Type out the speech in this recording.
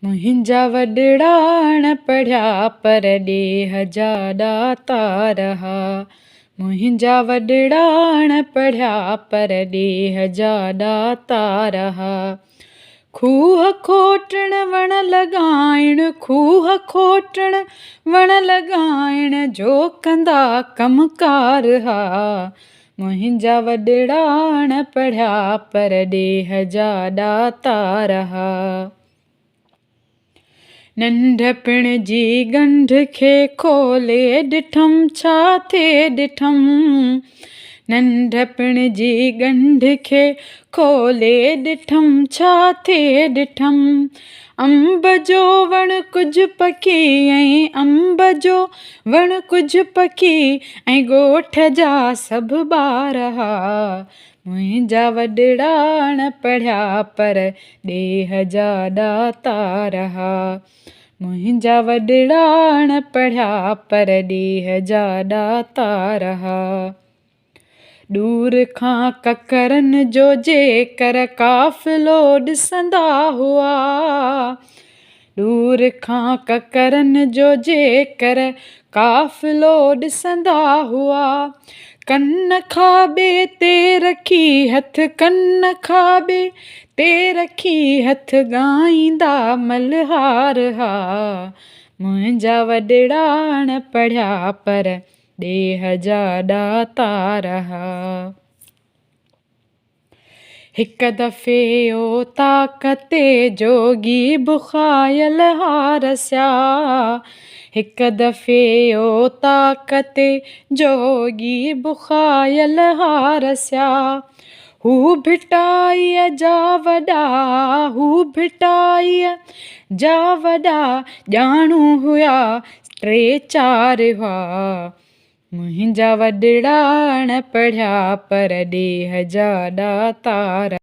منهنجا وڏڙا اڻ پڙهيا پر ڏيهه جا ڏاتار ها. منهنجا وڏڙا اڻ پڙهيا پر ڏيهه جا ڏاتار ها. کوهه کوٽڻ وڻ لڳائڻ، کوهه کوٽڻ وڻ لڳائڻ جو ڪندا ڪم ڪار ها. منهنجا وڏڙا اڻ پڙهيا پر ڏيهه جا ڏاتار ها. ننڍپڻ جي ڳنڍ کي کولي ڏٺم ڇا ٿئي ڏٺم. ننڍپڻ جي ڳنڍ کي کولي ڏٺم ڇا ٿئي ڏٺم. انب جو وڻ ڪجهه پکي ۽ انب جو وڻ ڪجهه پکي ۽ ڳوٺ جا سڀ ٻار ها. منهنجا وڏڙا اڻ پڙهيا پر ڏيهه جا ڏاتار ها. منهنجا وڏڙا اڻ پڙهيا پر ڏيهه جا ڏاتار ها. ڏور کان ڪڪرن جو جيڪر قافلو ڏسندا هئا. ڏور کان ڪڪرن جو جيڪر قافلو ڏسندا هئا. ڪن کاٻي تي رکي هٿ ڪن کاٻي تي رکي هٿ ڳائيندا ملهار ها. منهنجا وڏڙا اڻ پڙهيا پر ڏيهه جا ڏاتار ها. هڪ دفعي اوطاق تي جوڳي بخايل هارسيا. هڪ دفعي اوطاق تي جوڳي بخايل هارسيا. هو ڀٽائيء جا وڏا، هو ڀٽائيء جا وڏا ڄاڻو هيا، ٽي چار هئا. منهنجا وڏڙا اڻ پڙهيا پر ڏيهه جا ڏاتار.